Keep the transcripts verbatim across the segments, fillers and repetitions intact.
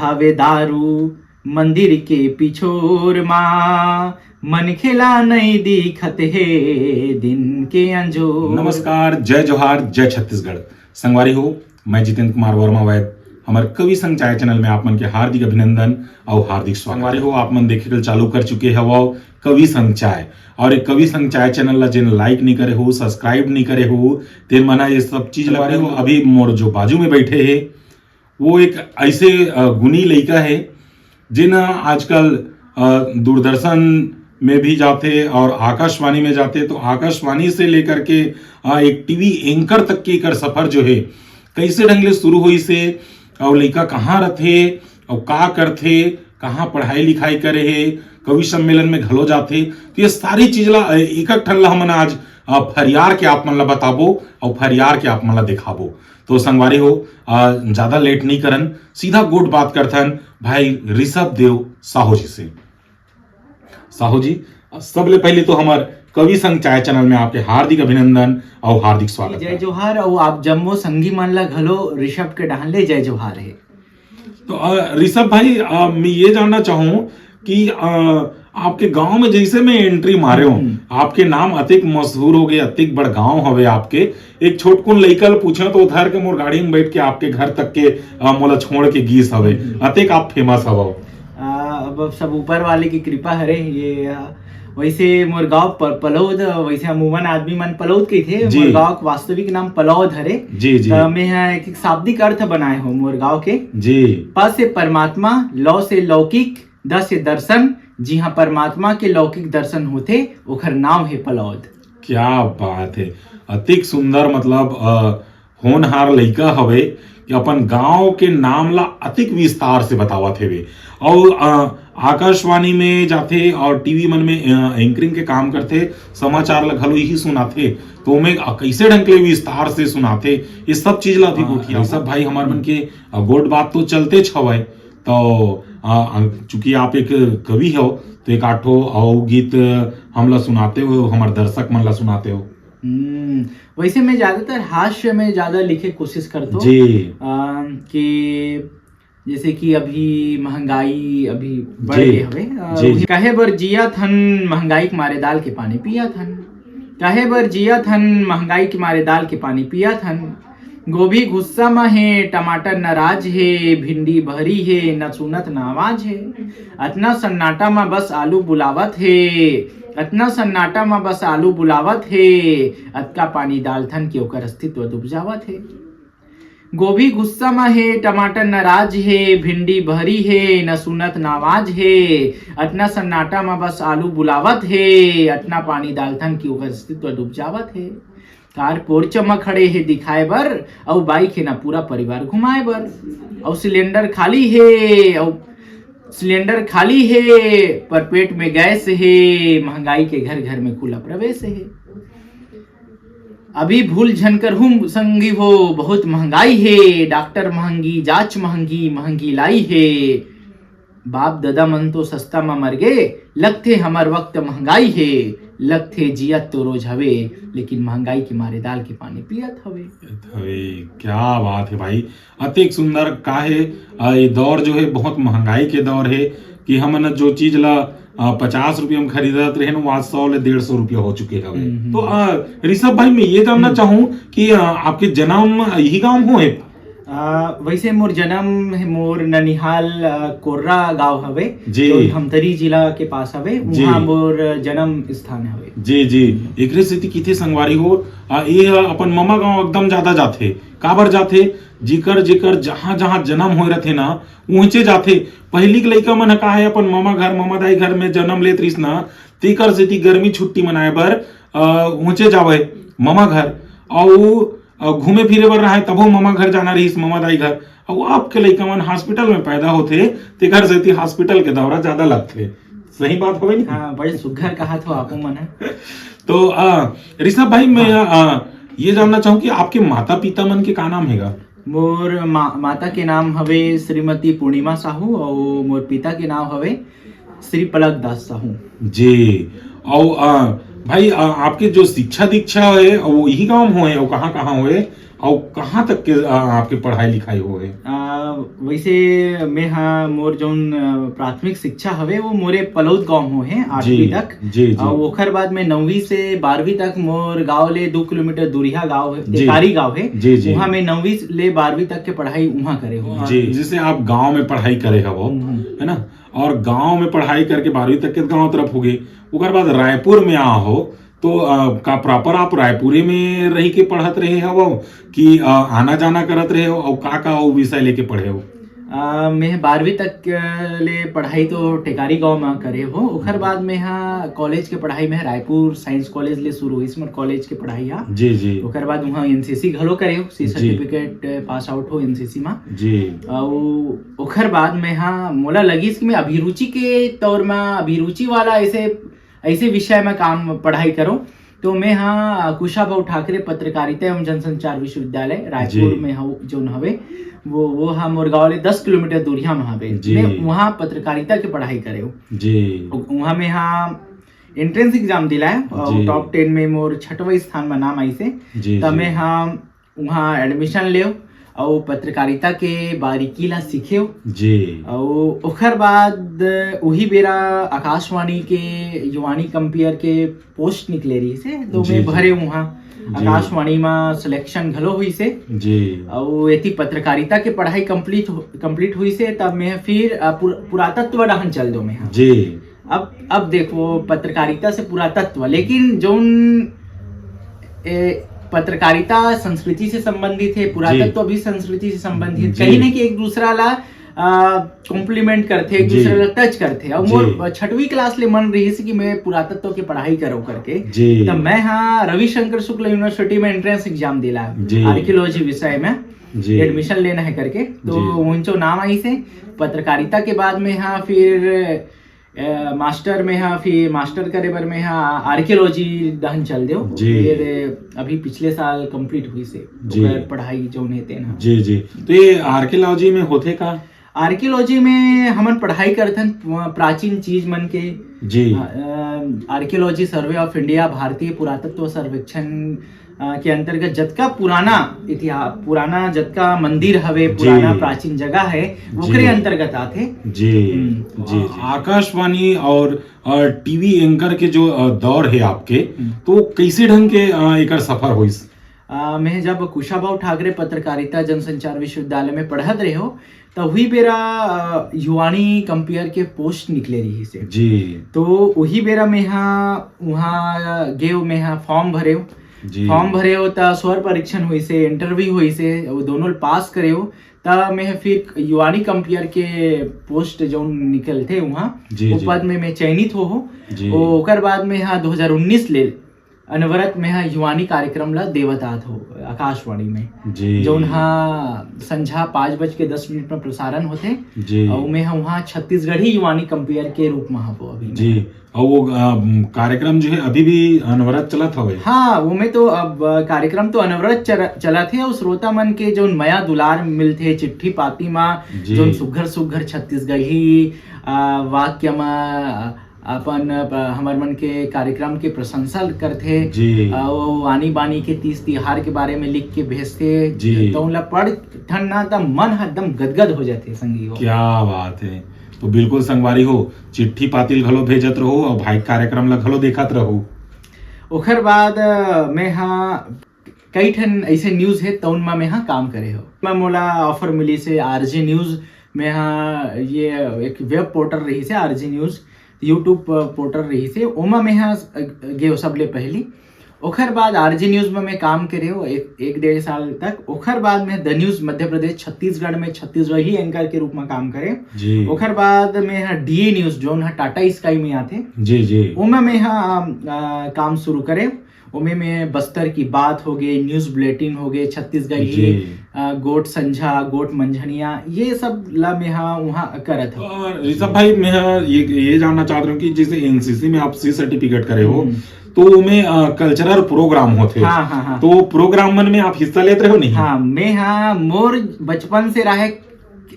अवे दारू मंदिर के पिछोर मा, मनखे ला नइ दिखत हे दिन के अंजोर। नमस्कार, जय जोहार, जय छत्तीसगढ़। संगवारी हो, मैं जितेंद्र कुमार वर्मा वैद, हमर कवि संग चाय चैनल में आप मन के हार्दिक अभिनंदन अउ हार्दिक स्वागत। संगवारी हो, आप मन देखे के चालू कर चुके हवव कवि संग चाय, और एक कवि संग चाय चैनल ला जेन लाइक नहीं करे हो, सब्सक्राइब नहीं करे हो, तेन मना ये सब चीज ला करे हो। अभी मोर जो बाजू में बैठे हे, वो एक ऐसे, अ, गुनी लइका हे, जेन आजकल, अ, दूरदर्शन में भी जाथे और आकाशवाणी में जाथे, तो आकाशवाणी से लेकर के, अ, एक टीवी एंकर तक के एकर सफर जो हे, कैसे ढंग ले शुरू होइस हे, और लइका कहाँ रथे, और का करथे, कहाँ पढ़ाई लिखाई करे हे, कवि सम्मेलन में घलो जाथे, तो ये सारी चीज ला, अ, एक एक ठन ला हमन आज, अ, फरियार के आप मन ला बताबो और फरियार के आप मन ला दिखाबो। तो संगवारी हो, अ, ज्यादा लेट नहीं करन, सीधा गोठ बात करथन भाई ऋषभ देव साहू जी से। साहू जी, सबले पहले तो हमर कवि संग चाय चैनल में आपके हार्दिक अभिनंदन और हार्दिक स्वागत जय है। जोहार, और आप जम्मो संगी मन ला घलो ऋषभ के डहान ले जय जोहार हे। तो, अ, ऋषभ भाई, अ, मैं ये जानना चाहूँ कि, अ, आपके गांव में जैसे मैं एंट्री मारे हूँ, हम्म। आपके नाम अतेक मशहूर हो गए, अतेक बड़ गांव हवे आपके, एक छोटकुन लइका ल पूछे तो उधर के मोर गाड़ी में बैठ के आपके घर तक के, अ, मोला छोड़ के गीस हवे, हम्म। अतेक आप फेमस हवव। अ, अब सब ऊपर वाले की कृपा हरे। ये, अ, वैसे मोर गांव प-, पलौद, वैसे अमूमन आदमी मन पलौद कहिथे, जी। मोर गांव के वास्तविक नाम पलौद हरे। जी, जी। त मैं ह एक, एक शाब्दिक अर्थ बनाए हो मोर गांव के। जी। प से परमात्मा, लौ से लौकिक, द से दर्शन, जिहां परमात्मा के लौकिक दर्शन होथे, ओखर नाम हे पलौद। क्या बात है, अतिक सुंदर, मतलब, अ, होनहार लइका हवे कि अपन गांव के नाम ला अतिक विस्तार से बतावत हेवे। और, अ, आकाशवाणी में जाथे और टीवी मन में, अ, एंकरिंग के काम करथे, समाचार ला घलो यही सुनाथे, तो ओमे, अ, कैसे ढंग ले विस्तार से सुनाथे, ये सब चीज ला भी हाँ, गोठिया। हाँ। सब भाई हमार मन के, अ, गोठ बात तो चलते हवय, तो, अ, अ, चूंकि आप एक कवि हो, तो एक आठो अउ गीत हमला सुनाते हो, हमर दर्शक मन ला सुनाते हो। हम्म, वैसे मैं ज्यादातर हास्य में ज्यादा लिखे कोशिश करता हूँ। जी। अ, कि जैसे कि अभी महंगाई अभी बढ़ जी। गए हवे, अ, जी, वही जी। कहे बर जिया थन, महंगाई के मारे दाल के पानी पिया थन। कहे बर जिया थन, महंगाई के मारे दाल के पानी पिया थन। गोभी गुस्सा म हे, टमाटर नाराज हे, भिंडी बहरी हे, न सुनत न आवाज हे। अतना सन्नाटा म बस आलू बुलावत हे, अतना सन्नाटा म बस आलू बुलावत हे, अतका पानी डालथन कि ओकर अस्तित्व डूब जावत हे। गोभी गुस्सा म हे, टमाटर नाराज हे, भिंडी बहरी हे, न सुनत न आवाज हे, अतना सन्नाटा म बस आलू बुलावत हे, अतना पानी डालथन कि ओकर अस्तित्व डूब जावत हे। कार पोर्च म खड़े हे दिखाए बर, अउ बाइक हे ना पूरा परिवार घुमाए बर। अउ सिलेंडर खाली हे, अउ सिलेंडर खाली हे, पर पेट में गैस हे, महंगाई के घर घर में खुला प्रवेश हे। अभी भूल झन करहूं संगी हो, बहुत महंगाई हे, डॉक्टर महंगी, जांच महंगी, महंगी लाई हे। बाप ददा मन तो सस्ता म मर गे, लगथे हमर वक्त महंगाई हे, लगथे जियत तो रोज हवे, लेकिन महंगाई के मारे दाल के पानी पियत हवे। हवे, क्या बात है भाई, अतेक सुंदर का है। आ, ये दौर जो है बहुत महंगाई के दौर है कि हमन जो चीज ला, आ, पचास रुपया में खरीदत रहे ना, वो आज सौ ले डेढ़ सौ रुपया हो चुके हवे। हम्म, हम्म। तो, आ, ऋषभ भाई, मैं ये जानना हम्म। चाहूँ कि, आ, आपके जन्म यही गांव हो है? आ, वैसे मोर जन्म है, मोर ननिहाल, आ, कोर्रा गांव हवे, जी। जो धमतरी जिला के पास हवे, जी। वहाँ मोर जन्म स्थान हवे। जी, जी। एकरे सेती किथे संगवारी हो, आ, ये ह अपन ममा गांव एकदम ज्यादा जाथे। काबर जाथे? जिकर, जिकर जहाँ, जहाँ जन्म होए रथे ना, उहेंचे जाथे। पहिली के लइका मन ह का है, अपन ममा घर, ममा दाई घर में जन्म लेत रहिस ना, तेकर सेती गर्मी छुट्टी मनाए बर, अ, उहेंचे जावय ममा घर। अउ अउ घूमे फिरे बर रहे, तभो ममा घर जाना रहिस, ममा दाई घर। अउ अब के लइका मन हॉस्पिटल में पैदा होथे, तेकर सेती हॉस्पिटल के दौरा ज्यादा लगथे। सही बात हवे नी? हाँ, बड़े सुग्घर कहा थो आपो मन ह। तो, आ, ऋषभ भाई, मैं, हाँ। आ, ये जानना चाहूँ कि आपके माता पिता मन के का नाम हेगा? मोर मा-, माता के नाम हवे श्रीमती पूर्णिमा साहू अउ मोर पिता के नाम हवे श्री पलक दास साहू। जी। अउ, आ, भाई, आ, आपके जो शिक्षा दीक्षा है, वो यही गांव होए, वो कहाँ, कहाँ होए? अउ कहाँ तक के, अ, आपके पढ़ाई लिखाई होए हे? अ, वैसे मैं हा, मोर जौन, अ, प्राथमिक शिक्षा हवे, वो मोरे पलौद गांव में होए हे, आठवीं जी, तक। जी, जी। अउ ओखर बाद में नौवीं से बारहवीं तक मोर गांव ले दो किलोमीटर दूरिहा गांव हे, जी। टेकारी गांव हे। जी, जी। वहाँ मैं नौवीं ले बारहवीं तक के पढ़ाई वहाँ करे हों। जी, जैसे आप गांव में पढ़ाई करे हवो, हम्म, हम्म। है ना, और गांव में पढ़ाई करके बारहवीं तक के गांव तरफ होगे, ओकर बाद रायपुर में आ हो, तो, अ, का proper आप रायपुरे में रह के पढ़त रहे हवो कि, अ, आना जाना करत रहे हो, और का का वो विषय लेके पढ़े हो? अ, मैं बारहवीं तक, अ, ले पढ़ाई तो टेकारी गांव में करे हो। ओकर बाद मैं हा कॉलेज के पढ़ाई में रायपुर साइंस कॉलेज ले शुरू होइस मोर कॉलेज के पढ़ाई हा। जी, जी। ओकर बाद वहाँ एनसीसी घलो करे हो, सी जी। सर्टिफिकेट पास आउट हो एनसीसी में। जी। अउ ओकर बाद मैं हा, मोला लगिस कि मैं अभिरुचि के तौर में, अभिरुचि वाला ऐसे, ऐसे विषय में काम, पढ़ाई करो। तो मैं हा कुशाभाऊ ठाकरे पत्रकारिता एवं जनसंचार विश्वविद्यालय रायपुर जी। में हव-, जौन हवे, वो, वो हा मोर गांव ले दस किलोमीटर दूरिहा में हवे। जी। मैं वहाँ पत्रकारिता के पढ़ाई करे हो। जी। उ-, वहाँ मैं हा एंट्रेंस एग्जाम दिलाए और जी। टॉप टेन में मोर छठवां स्थान में नाम आइसे। जी, त जी। मैं हा वहाँ एडमिशन लेव अउ पत्रकारिता के बारीकी ला सीखेव। जी। अउ ओखर बाद उही बेरा आकाशवाणी के युवानी कंपेयर के पोस्ट निकले रहिसे, तो जी, मैं जी। भरे वहाँ। जी। आकाशवाणी में सिलेक्शन घलो हुइसे। जी। अउ एती पत्रकारिता के पढ़ाई कंप्लीट हो-, कंप्लीट हुइसे, तब मैं फिर, अ, पुर-, पुरातत्व डहन चल दो मैं। जी। अब, अब देखो, पत्रकारिता से पुरातत्व, लेकिन जौन, ए, पत्रकारिता संस्कृति से संबंधित हे, पुरातत्व जी। भी संस्कृति से संबंधित, जी। कहीं ना कहीं एक दूसरा ला, आ, कॉम्प्लीमेंट करथे, एक जी। दूसरा ला टच करथे। अब जी। मोर छठवीं क्लास ले मन रहिस कि मैं पुरातत्व के पढ़ाई करो करके। जी। त मैं हा रविशंकर शुक्ल यूनिवर्सिटी में एंट्रेंस एग्जाम दिला, जी। आर्कियोलॉजी विषय में जी। एडमिशन लेना है करके। तो जी। उनचो नाम आइसे पत्रकारिता के बाद में हा फिर अ, मास्टर में हा, फिर मास्टर करे बर में हा, आर्कियोलॉजी डहन चल देव। जी। फिर अभी पिछले साल कंप्लीट हुइसे, जी। ओकर पढ़ाई जौन हे तेन हा। जी, जी। तो ये आर्कियोलॉजी में होथे का? आर्कियोलॉजी में हमन पढ़ाई करथन, अ, प्राचीन चीज मन के। जी। अ, अ, Archaeology Survey of India, भारतीय पुरातत्व सर्वेक्षण अ, के अंतर्गत जतका पुराना इतिहास, पुराना जतका मंदिर हवे, जी। पुराना प्राचीन जगह हे, जी। ओकरे अंतर्गत आथे। जी, हम्म। जी, जी। आकाशवाणी और, अ, टीवी एंकर के जो, अ, दौर हे आपके, हम्म। तो कइसे ढंग के, अ, एकर सफर होइस? अ, मैं जब कुशाभाऊ ठाकरे पत्रकारिता जनसंचार विश्वविद्यालय में पढ़त रहे हो, त उही बेरा, अ, युवानी कंपेयर के पोस्ट निकले रहिसे। जी। तो उही बेरा में हा, उहाँ गेव, में हा फॉर्म भरेव। जी। फॉर्म भरेव त स्वर परीक्षण होइसे, इंटरव्यू होइसे, वो दोनों पास करेव। त मैं फिर युवानी कंपेयर के पोस्ट जौन निकलथे उहाँ, जी, वो जी। पद में मैं चयनित हो हो। जी। ओ-, ओकर बाद में हा दो हज़ार उन्नीस ले अनवरत में हा युवानी कार्यक्रम ला देवत आत हो आकाशवाणी में, जी। जौन हा संझा पाँच बज के दस मिनट में प्रसारण होथे। जी। अउ में हा उहाँ छत्तीसगढ़ी युवानी कंपेयर के रूप में हवो अभी। जी। अउ वो, अ, कार्यक्रम जो हे अभी भी अनवरत चलत हवे? हाँ, वो में तो अब, अ, कार्यक्रम तो अनवरत चल-, चलत हे अउ श्रोता मन के जौन मया दुलार मिलथे चिट्ठी पाती मा, जी। जौन सुघर सुघर छत्तीसगढ़ी, अ, वाक्य मा, अ, अपन, अ, हमर मन के कार्यक्रम के प्रशंसा करथे, जी। अ, वो आनी बानी के तीज तिहार के बारे में लिख के भेजथे, जी। तो उनला पढ़ ठन ना त मन ह एकदम गदगद हो जाथे संगी हो। क्या बात है। तो बिल्कुल संगवारी हो, चिट्ठी पातिल घलो भेजत रहो और भाई कार्यक्रम ला घलो देखत रहो। ओखर बाद, अ, मैं हा कई ठन ऐसे न्यूज़ हे, तउन म मेंहा काम करे हो। म मोला ऑफर मिलिस हे आरजे न्यूज़, मेंहा ये एक वेब पोर्टल रहिस हे आरजे न्यूज़, YouTube पोर्टल रहिस हे, ओमा मेंहा गेंव सबले पहिली। ओखर बाद आरजे न्यूज़ म मैं काम करे हो एक, एक डेढ़ साल तक। ओखर बाद में द न्यूज़ मध्य प्रदेश छत्तीसगढ़ में छत्तीसगढ़ी एंकर के रूप म काम करे। जी। ओखर बाद मेंहा डीए न्यूज़, जोन ह टाटा स्काई में आथे, जी, जी। ओमा मेंहा, अ, काम शुरू करे। ओमे में बस्तर की बात होगे, न्यूज़ बुलेटिन होगे, छत्तीसगढ़ी, जी। अ, गोठ संझा, गोठ मंझनिया, ये सब ला मेंहा उहाँ करत हव। अ, ऋषभ भाई, मेंहा ये, ये जानना चाहत रहूँ कि जैसे एनसीसी में आप सी सर्टिफिकेट करे हो, हम्म। तो ओमे, अ, कल्चरल प्रोग्राम होथे। हाँ, हाँ, हाँ। तो प्रोग्राम मन में आप हिस्सा लेत रहे हो नहीं? हाँ, मेंहा मोर बचपन से रहे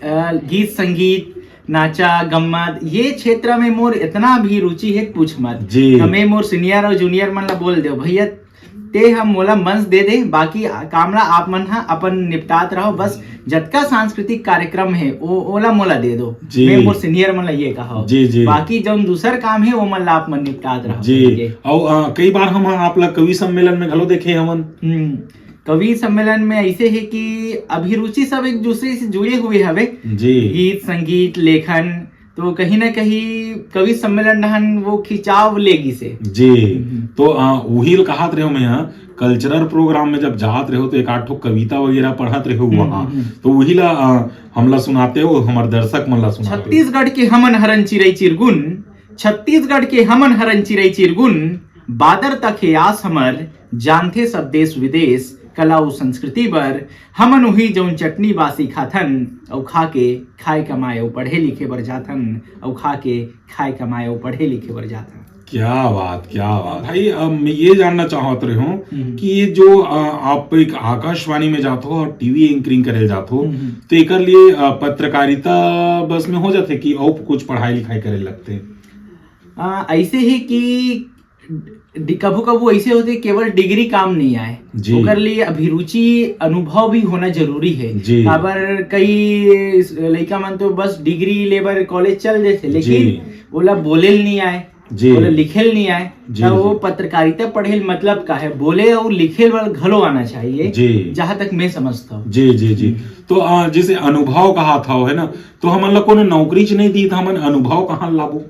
अ, गीत संगीत, नाचा गम्मत, ये क्षेत्र में मोर इतना भी रुचि हे, पूछ मत। जी। त मैं मोर सीनियर और जूनियर मन ला बोल देव, "भैया, ते ह मोला मंच दे दे, बाकी काम ला आप मन ह अपन निपटात रहो। बस जतका सांस्कृतिक कार्यक्रम हे, ओ, ओला मोला दे दो। जी। मैं मोर सीनियर मन ला ये कहा हूँ। जी, जी। बाकी जौन दूसर काम हे, वो मन ला आप मन निपटात रहो जी। कहिके। अउ, अ, कई बार हम आप ला कवि सम्मेलन में घलो देखे हवन। हम्म, कवि सम्मेलन में ऐसे हे कि अभिरुचि सब एक दूसरे से जुड़े हुए हवे। जी। गीत, संगीत, लेखन, तो कहीं ना कहीं कवि सम्मेलन डहन वो खिंचाव ले गिस हे। जी। हम्म। तो, अ, उही ल कहत रहे मैं, हाँ, कल्चरल प्रोग्राम में जब जात रहे हो तो एक आध ठो कविता वगैरह पढ़त रहे हो हम्म, वहाँ, हम्म। तो उही ला, अ, हमला सुनाते हो, हमर दर्शक मन ला सुनाते हो। छत्तीसगढ़ के हमन हरन चिरई चिरगुन, छत्तीसगढ़ के हमन हरन चिरई चिरगुन, बादर तक हे आस हमर, जानथे सब देश विदेश, कला अउ संस्कृति बर, हमन उही जौन चटनी बासी खाथन, अउ खा के खाए कमाए अउ पढ़े लिखे बर जाथन, अउ खा के खाए कमाए अउ पढ़े लिखे बर जाथन। क्या बात, क्या बात। भाई, अब मैं ये जानना चाहत रहे हूँ हम्म। कि ये जो, अ, आप एक आकाशवाणी में जात हो और टीवी एंकरिंग करे जात हो, हम्म। तो एकर लिए, अ, पत्रकारिता बस में हो जाथे कि अउ कुछ पढ़ाई लिखाई करे लगथे? अ, ऐसे ही कि डि-, कभू-कभू ऐसे होथे, केवल डिग्री काम नहीं आए, जी। ओकर लिए अभिरुचि, अनुभव भी होना जरूरी है। जी। काबर कई लइका मन तो बस डिग्री ले बर कॉलेज चल देथे, लेकिन जी। ओला बोले ल नहीं आए, जी। ओला लिखे ल नहीं आए, जी, त वो जी। पत्रकारिता पढ़े ल मतलब का है, बोले अउ लिखे बर घलो आना चाहिए, जी। जहाँ तक मैं समझता हूँ। जी, जी, जी। हम्म। तो, आ, जैसे अनुभव कहा था, है ना, तो हमन ला कोनो नौकरी च नहीं दी, त हमन अनुभव कहाँ लाबो?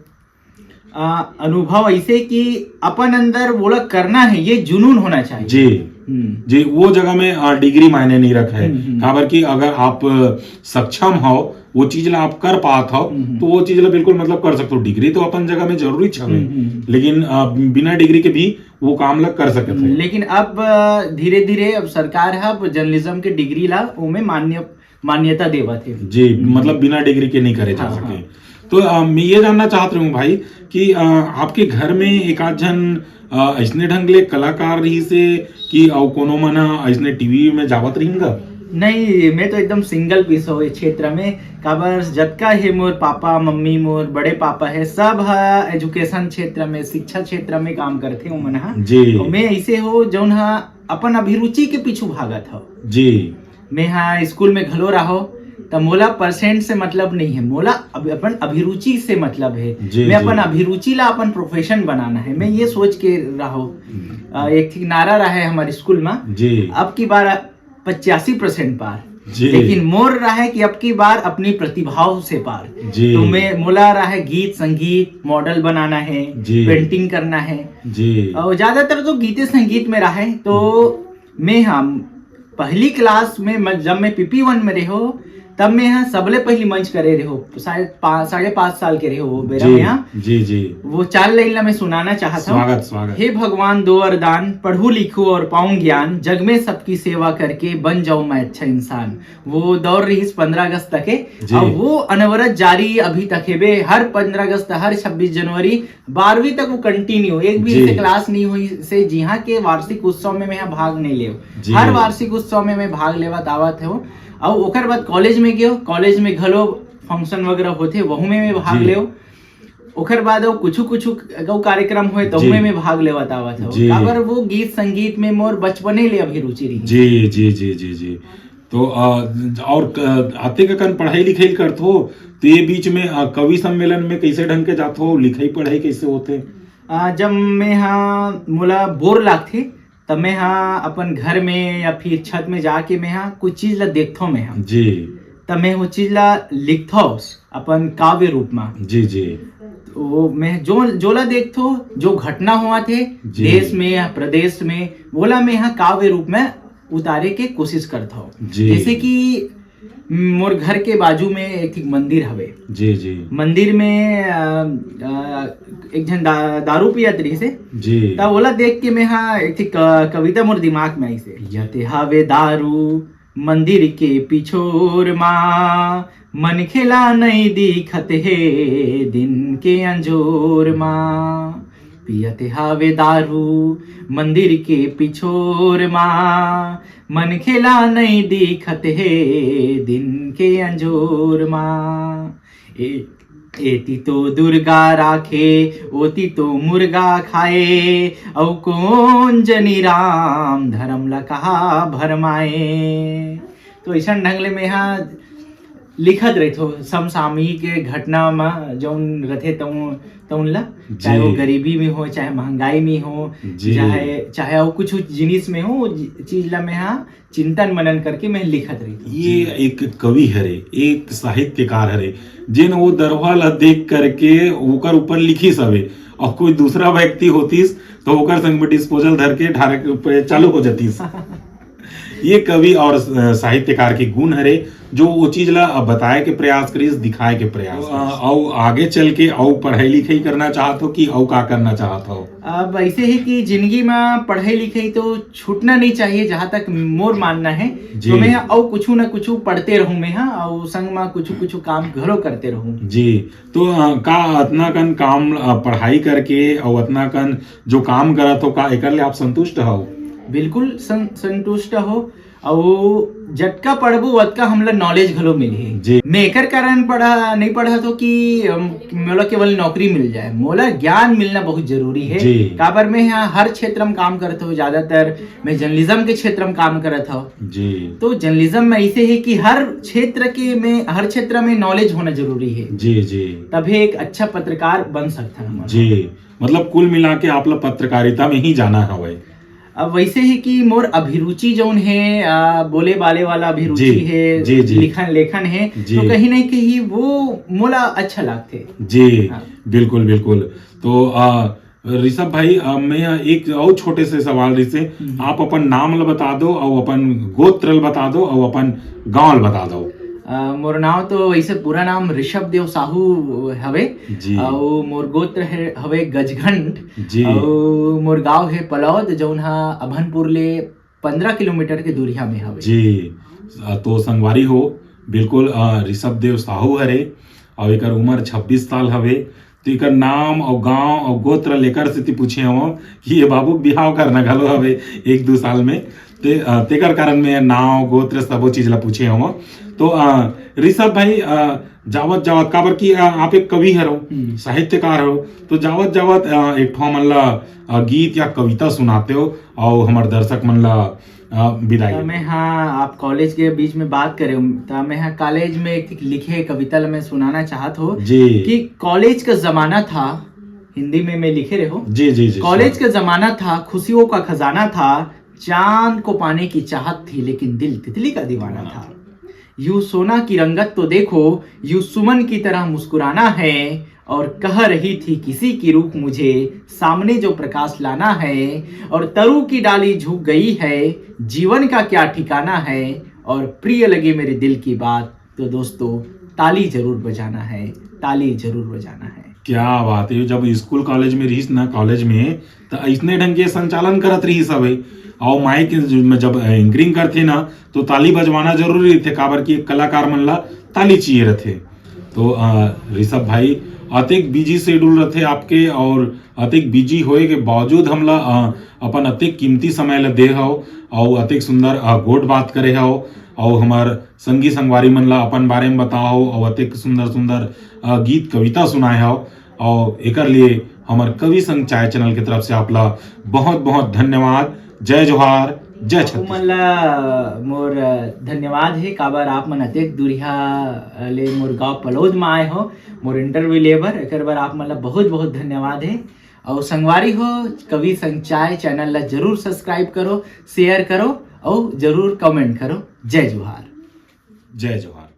आ, अनुभव ऐसे कि अपन अंदर वोला करना है, ये जुनून होना चाहिए। जी। हम्म। जी, वो जगह में, आ, डिग्री मायने नहीं रखे है। हम्म, हम्म। काबर कि अगर आप, आ, सक्षम हो, वो चीज ला आप कर पात हो, हम्म, हम्म। तो वो चीज ला बिल्कुल, मतलब, कर सकते हो। डिग्री तो अपन जगह में जरूरी छवे, हम्म, हम्म। लेकिन, आ, बिना डिग्री के भी वो काम ला कर सकते हो। लेकिन अब, आ, धीरे-धीरे अब सरकार ह अब जर्नलिज्म के डिग्री ला ओमे मान्य मान्यता देवत हे। जी, हम्म। मतलब बिना डिग्री के नहीं करे जा हाँ, सके। हाँ। तो, अ, मैं ये जानना चाहत रहूँ भाई कि, अ, आपके घर में एक आध झन, अ, अइसने ढंग ले कलाकार रहिस हे कि अउ कोनो मन ह अइसने टीवी में जावत रहिन गा? नहीं, मैं तो एकदम सिंगल पीस हो ये क्षेत्र में। काबर जतका हे मोर पापा, मम्मी, मोर बड़े पापा हे, सब ह एजुकेशन क्षेत्र में, शिक्षा क्षेत्र में काम करथे ओमन ह। जी। तो मैं ऐसे हो जौन ह अपन अभिरुचि के पीछू भागत हो। जी। मैं हा स्कूल में घलो रहो, त मोला परसेंट से मतलब नहीं है, मोला अब अपन अभिरुचि से मतलब है। जी, मैं जी। अपन अभिरुचि ला अपन प्रोफेशन बनाना है, मैं ये सोच के रहो। हम्म। अ, एक ठिक नारा रहा है हमारे स्कूल में, जी। अब की बार पचासी परसेंट पार, जी। लेकिन मोर रहा है कि अब की बार अपनी प्रतिभाओं से पार। जी। तो मैं, मोला रहा है गीत संगीत, मॉडल बनाना है, जी। पेंटिंग करना है। जी। और ज्यादातर तो गीते संगीत में रहा है, तो मैं, हम पहली क्लास में, मैं, जब मैं पीपी वन में रहो, तब मैं यहाँ सबले पहली मंच करे रहो, शायद पा-, साढ़े पाँच साल के रहो वो बेरा जी, में यहाँ। जी, जी। वो चार लाइन ला मैं सुनाना चाहता हूँ। स्वागत, स्वागत। हे भगवान, दो वरदान, पढ़ू लिखू और पाऊं ज्ञान, जग में सबकी सेवा करके बन जाऊं मैं अच्छा इंसान। वो दौर रहीस पंद्रह अगस्त तक है। जी। अब वो अनवरत जारी अभी तक है बे, हर पंद्रह अगस्त, हर छब्बीस जनवरी, बारहवीं तक वो कंटिन्यू, एक भी जी। ऐसे क्लास नहीं हुई से जिहाँ के वार्षिक उत्सव में मैं भाग नहीं लेव। जी। हर वार्षिक उत्सव में मैं भाग लेवत आवत हूँ। और ओकर बाद कॉलेज में गयो, कॉलेज में घलो फंक्शन वगैरह होथे, वहू में मैं भाग जी। लेव। ओकर बाद अउ कुछु कुछु अउ कार्यक्रम होए, तहू जी। में मैं भाग लेवत आवत हूँ। जी। काबर वो गीत संगीत में मोर बचपने ले अभिरुचि रही। जी, जी, जी, जी, जी। तो, अ, और क-, अतेक अकन पढ़ाई लिखाई करथो, तो ये बीच में, अ, कवि सम्मेलन में कैसे ढंग के जाथो, लिखाई पढ़ाई कैसे होथे? अ, जब मैं हा, मोला बोर लागथे, तब मैं हा अपन घर में या फिर छत में जाके मैं हा कुछ चीज ला देखथो मैं हा। जी। तब मैं वो चीज ला लिखथो अपन काव्य रूप में। जी, जी। तो मैं जो, जोला देखथो, जो घटना हुआ थे जी। देश में या प्रदेश में, वोला मैं हा काव्य रूप में उतारे के कोशिश करता हूँ। जी। जैसे कि मोर घर के बाजू में एक ठिक मंदिर हवे। जी, जी। मंदिर में, अ, अ, एक झन दा-, दारू पियत रहिस हे। जी। त ओला देख के मैं हा एक ठिक क-, कविता मोर दिमाग में आइस हे। पियत हावे दारू मंदिर के पिछोर मा, मनखे ला नइ दिखत हे दिन के अंजोर मा। पियत हावे दारू मंदिर के पिछोर मा, मनखे ला नइ दिखत हे दिन के अंजोर मा। ए, एती तो दुर्गा राखे, ओती तो मुर्गा खाए, अउ कोन जनी राम धरम ला कहा भरमाए। तो अइसन ढंग ले मैं हा लिखत रहिथो समसामयिक घटना म जौन रथे तौन, तौन ला, चाहे वो गरीबी में हो, चाहे महंगाई में हो, चाहे चाहे वो कुछ जिनिस में हो, चीज ला मैं हा चिंतन मनन करके मैं लिखत रहिथो। ये एक कवि हरे, एक साहित्यकार हरे, जेन वो दरवा ला देख करके ओकर ऊपर लिखिस हवे, अउ कोई दूसरा व्यक्ति होतिस तो ओकर संग में डिस्पोजल धर के ढारे चालू हो जातिस। ये कवि और साहित्यकार के गुण हरे, जो वो चीज ला बताए के प्रयास करिस, दिखाए के प्रयास करिस। अउ आगे चल के अउ पढ़ाई लिखाई करना चाहत हो कि अउ का करना चाहत हो? अब ऐसे ही कि जिंदगी में पढ़ाई लिखाई तो छूटना नहीं चाहिए, जहाँ तक मोर मानना है। तो मैं अउ कुछ ना कुछ पढ़ते रहूँ मैं, हाँ, अउ संग में कुछ कुछ काम घलो करते रहूँ। जी। तो का अतना कन काम पढ़ाई करके अउ अतना कन जो काम करत हो, का एकर ले आप संतुष्ट हो? बिल्कुल संतुष्ट हो। अउ जतका पढ़बो ओतका हमला नॉलेज घलो मिलही। जी। मैं एकर कारण पढ़ा नहीं पढ़त हो कि मोला केवल नौकरी मिल जाए, मोला ज्ञान मिलना बहुत जरूरी है। काबर मैं यहाँ हर क्षेत्र में काम करत हो, ज्यादातर मैं जर्नलिज्म के क्षेत्र में काम करत हो। जी। तो जर्नलिज्म में ऐसे है कि हर क्षेत्र के में हर क्षेत्र में नॉलेज होना जरूरी है। जी जी। तभी एक अच्छा पत्रकार बन सकता है। जी, मतलब कुल मिला के आप ला पत्रकारिता में ही जाना हवय। अब वैसे ही कि मोर अभिरुचि जौन है, बोले बाले वाला अभिरुचि है, जी जी। लिखन लेखन है, जी। तो कहीं ना कहीं वो मोला अच्छा लगते। जी हाँ। बिल्कुल बिल्कुल। तो आ, ऋषभ भाई, आ, मैं एक और छोटे से सवाल रिसे, आप अपन नाम ल बता दो और अपन गोत्र ल बता दो और अपन गांव ल बता दो। मोर नाम तो वैसे पूरा नाम ऋषभ देव साहू हवे। जी। और मोर गोत्र है हवे गजघंट। जी। और मोर गांव है पलौद, जौन हा अभनपुर ले पंद्रह किलोमीटर के दूरिया में हवे। जी। तो संगवारी हो, बिल्कुल ऋषभ देव साहू हरे और एक उम्र छब्बीस साल हवे। तो एकर नाम और गांव और गोत्र लेकर से पूछे हवं कि ये बाबू बिहाव करना घलो हवे एक दो साल में। ते, तेकर कारण में नाव गोत्र सबो चीज ला पूछे हवं। तो ऋषभ भाई, जावत जावत, काबर कि आप एक कवि हरो, साहित्यकार हरो, तो जावत जावत एक ठो मन ला गीत या कविता सुनाते हो और हमारे दर्शक मन ला विदाई। मैं हाँ, आप कॉलेज के बीच में बात करे, तो मैं हाँ कॉलेज में एक लिखे कविता ला मैं सुनाना चाहत हो जी। कि कॉलेज का जमाना था, हिंदी में मैं लिखे रहे हो। जी जी जी। कॉलेज का जमाना था, खुशियों का खजाना था, चांद को पाने की चाहत थी, लेकिन दिल तितली का दीवाना था। यू सोना की रंगत तो देखो, यू सुमन की तरह मुस्कुराना है। और कह रही थी किसी की रूप मुझे, सामने जो प्रकाश लाना है। और तरु की डाली झुक गई है, जीवन का क्या ठिकाना है। और प्रिय लगे मेरे दिल की बात, तो दोस्तों, ताली जरूर बजाना है, ताली जरूर बजाना है। क्या बात है। जब स्कूल कॉलेज में रहिस ना, कॉलेज में, तो ऐसने ढंग के संचालन करत रहिस हवे। और माइक में जब एंकरिंग करथे ना, तो ताली बजवाना जरूरी रहिथे, काबर कि एक कलाकार मन ला ताली चाहिए रहिथे। तो ऋषभ भाई, अतेक बिजी शेड्यूल रहिथे आपके और अतेक बिजी होए के बावजूद हमला अपन अतेक कीमती समय ला दे हव और अतेक सुंदर गोठ बात करे हव और हमार संगी संगवारी मन ला अपन बारे में बताओ और अतेक सुंदर सुंदर गीत कविता सुनाए हव। और एकर लिए हमार कवि संग चाय चैनल के तरफ से आप ला बहुत बहुत धन्यवाद। जय जोहार, जय छत्तीसगढ़। मन ला मोर धन्यवाद हे, काबर आप मन अतेक दूरिहा ले मोर गांव पलौद में आए हो, मोर इंटरव्यू ले बर, एकर बर आप मन ला बहुत बहुत धन्यवाद हे। और संगवारी हो, कवि संग चाय चैनल ला जरूर सब्सक्राइब करो, शेयर करो और जरूर कमेंट करो। जय जोहार। जय जोहार।